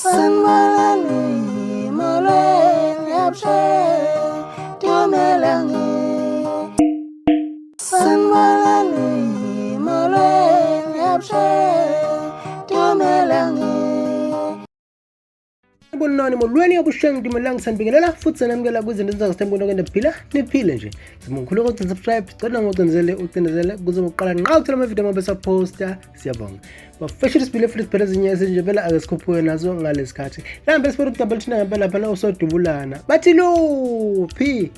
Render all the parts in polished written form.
Sanibonani, molweni, abusheni, dumelang. Sanibonani, molweni, abusheni, dumelang. Bonani, molweni, avuxeni, dumelang, sanibingelela futhi sanamukela kwizinto ezingazithemba kwenda phila niphile nje. Sibonga ukuthi subscribe, cela ngocinezele ucinezele kuze uqala nqa uthola ama video mabe saposta. Siyabonga. Bafethu, sibile futhi siphela ezinye ezinje phela, ake sikhuphuke nazo ngalesikhathi. La ngempela sibona udaba oluthina ngempela phela usodubulana. Bathi luphi?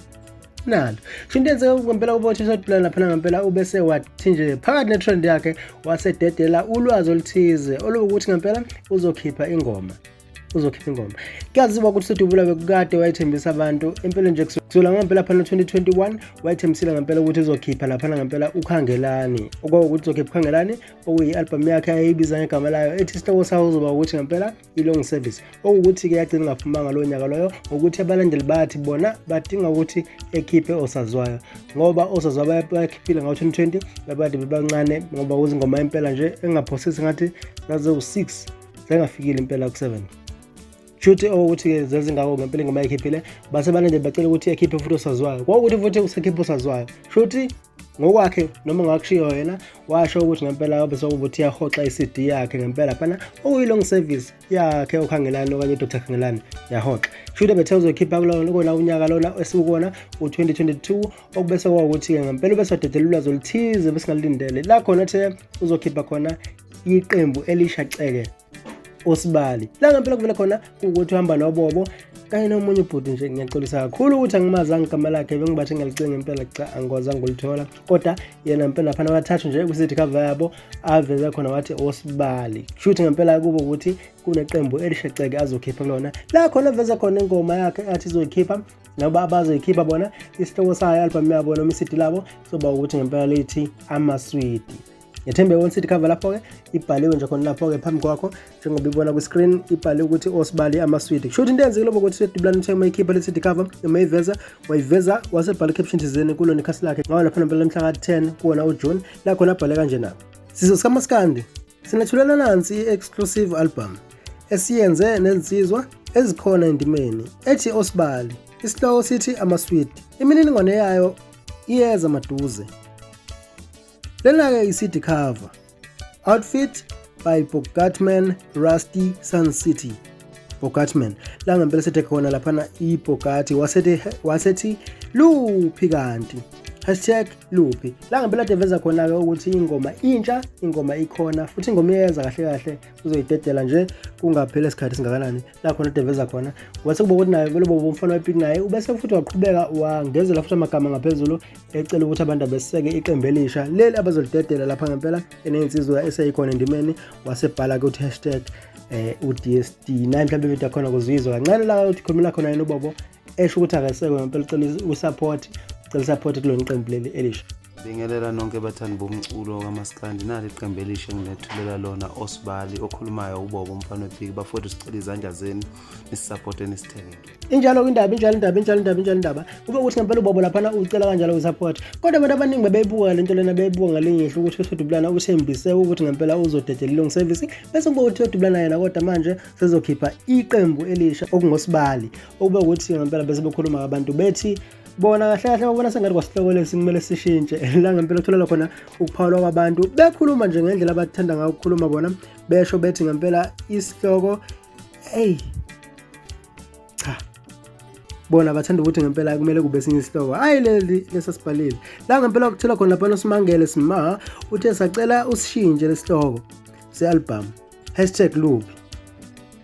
Nalo. Sho into enzeka ngempela kubo usodubulana laphana ngempela ubese wathi nje phakathi ne-trend yakhe wasededela ulwazi oluthize oluwukuthi ngempela uzokhipha ingoma. Uzokhipha ingoma. Kuyaziwa ukuthi uSodubula bekukade wayethembisa abantu empeleni nje kusukela ngempela phana 2021 wayethembisile ngempela ukuthi uzokhipha laphana ngempela uKhangelani. Okwawukuthi uzokhipha uKhangelani, okuyi-album yakhe ayeyibiza ngegama layo, ethi isihloko sawo uzoba ukuthi ngempela i-Long Service. Okuwukuthi-ke yagcina ingaphumanga lowo nyaka loyo ngokuthi abalandeli bathi bona badinga ukuthi ekhiphe osaziwayo, ngoba osaziwayo bayakhiphile ngawo-2020, babade bebancane, ngoba kuzingoma impela nje engaphosisi ngathi zaziwu-6, zengafikile impela ku-7. Shuthi okuthi-ke zazingako ngempela ingoma ayikhiphile, base abalandeli bacela ukuthi ekhiphe futhi osaziwayo. Kwakuthi futhi usekhiphe osaziwayo, shuthi ngokwakhe noma ngakushiyo yena washo ukuthi ngempela wabe sekubuthi iyahoxa i-CD yakhe ngempela phana okuyi-Long Service yakhe uKhangelani okanye uDr Khangelani, yahoxa. Shuthi bethe uzokhipha kulona unyaka lona esiwukona u-2022, okubese kwawukuthi-ke ngempela ubese wadedela ulwazi oluthize besingalindele la khona the uzokhipha khona iqembu elisha ceke, Osibali. La ngempela kuvele khona ukuthi uhamba noBobo kanye nomunye ubhuti nje. Ngiyaxolisa kakhulu ukuthi angimazanga igama lakhe, bengibathe ngiyalicinga impela, cha, angikwazanga ukulithola. Kodwa yena impela laphana bathathu nje kwi-CD cover yabo aveze khona wathi Osibali. Kusho ngempela kubo ukuthi kuneqembu elisheceke azokhipha kulona, la khona aveze khona ingoma yakhe athi izoyikhipha noba abazoyikhipha bona. Isihloko sayo album yabo noma i-CD labo soba ukuthi ngempela lithi Amaswidi. Ngethembe wona CD cover lapho-ke ibhaliwe nje khona lapho-ke phambi kwakho njengoba ibona kwi-screen, ibhaliwe ukuthi Osibali Amaswidi. Kusho ukuthi into eyenzekile ukuthi Dubulana uthe uma ikhipha le CD cover noma iveza, wayiveza wasebhala i-caption thizeni kulona ikhasi lakhe ngawo lapha ngempela mhla ka-10 kuwona uJune, la khona abhale kanjena: "Sizwe sikaMaskandi, sinethulela nansi i-exclusive album esiyenze nezinsizwa ezikhona endimeni ethi Osibali, isihloko sithi Amaswidi. Imininingwane yayo iyeza maduze. Lena-ke i-CD cover. Outfit by Bogatman Rusty Sun City." Bogatman la ngempela sethe khona laphana iBogatti, wasethi luphi kanti #luphi. La ngempela deveza khona-ke ukuthi ingoma intsha, ingoma ikhona futhi ingoma iyeza kahle kahle, uzoyidedela nje kungapheli isikhathi singakanani. La khona deveza khona wase kuba ukuthi naye vele bobo umfana wepiki naye ubese futhi waqhubeka wangezela futhi amagama ngaphezulu, ecela ukuthi abantu abeseke iqembu elisha leli abazolidedela lapha ngempela eney'nsizwa eseyikhona endimeni. Wasebhala ukuthi hashtag u-DSD naye mhlawumbe ividiyo yakhona kuzuyizwa kancane la uthi khulumela khona yena uBobo, esho ukuthi akasekho ngempela, ucela usupport, ucela usupport kulona qembu leli elisha. Bingelela nonke bathandi bomculo kaMaskandi. Nali iqembu elisha enginethulela lona, Osibali. Okhulumayo uBobo umfana wepiki. Bafowethu, sicela izandla zenu nisisupporte, nisithenge. Injalo indaba, injalo indaba, injalo indaba, injalo indaba. Kube ukuthi ngempela uBobo laphana ucela kanjalo usupport, kodwa abantu abaningi bebeyibuka lento lena, beyibuka ngalinye ihlo ukuthi uSodubulana uthembise ukuthi ngempela uzodedela i-Long Service, bese kuba ukuthi uSodubulana yena kodwa manje sezokhipha iqembu elisha okungoSibali. Okube ukuthi ngempela bese bekhuluma abantu bethi bona kahle kahle babona sengathi kwasihloko lesi kumele sishintshe. La ngempela kutholela khona ukuphawulwa kwabantu bekhuluma nje ngendlela abathanda ngayo ukukhuluma bona, besho bethi ngempela isihloko, eyi cha, bona bathanda ukuthi ngempela kumele kube esinye isihloko, hhayi leli lesasibhalile. La ngempela kuthola khona laphana uSimangele Sima uthe, "Sacela usishintshe lesihloko se-album, #luphi."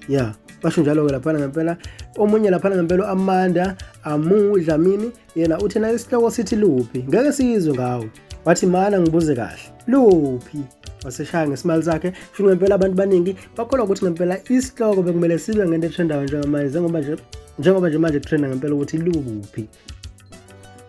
Ya, basho njalo-ke laphana ngempela. Omunye laphana ngempela u-Amanda Amu Dlamini yena uthi na isihloko sithi luphi ngeke siyizwe ngawo, wathi mana ngibuze kahle luphi, waseshaya ngesimali sakhe. Futhi ngempela abantu baningi bakholwa ukuthi ngempela isihloko bekumele sibe ngento etrendayo njengamanje, njengoba nje manje kutrenda ngempela ukuthi luphi.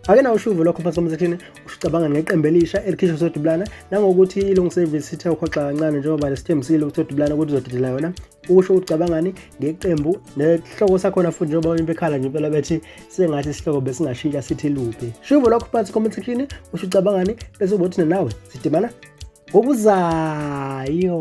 Ake nawe ushuve lokho phansi comment section, ucabanga ngeqembu elisha elikhishwa Sodubulana nangokuthi i-Long Service ithe ukhoxa kancane njengoba lesithembisile uSodubulana ukuthi uzodedela yona. Usho ucabangani ngeqembu nesihloko sakhona futhi, njengoba impekhala nje impela bethi sengathi isihloko besingashintsha sithi luphi? Shuvo lokho phansi comment section, usho ucabangani, bese ubothi nawe sidibana ngokuzayo.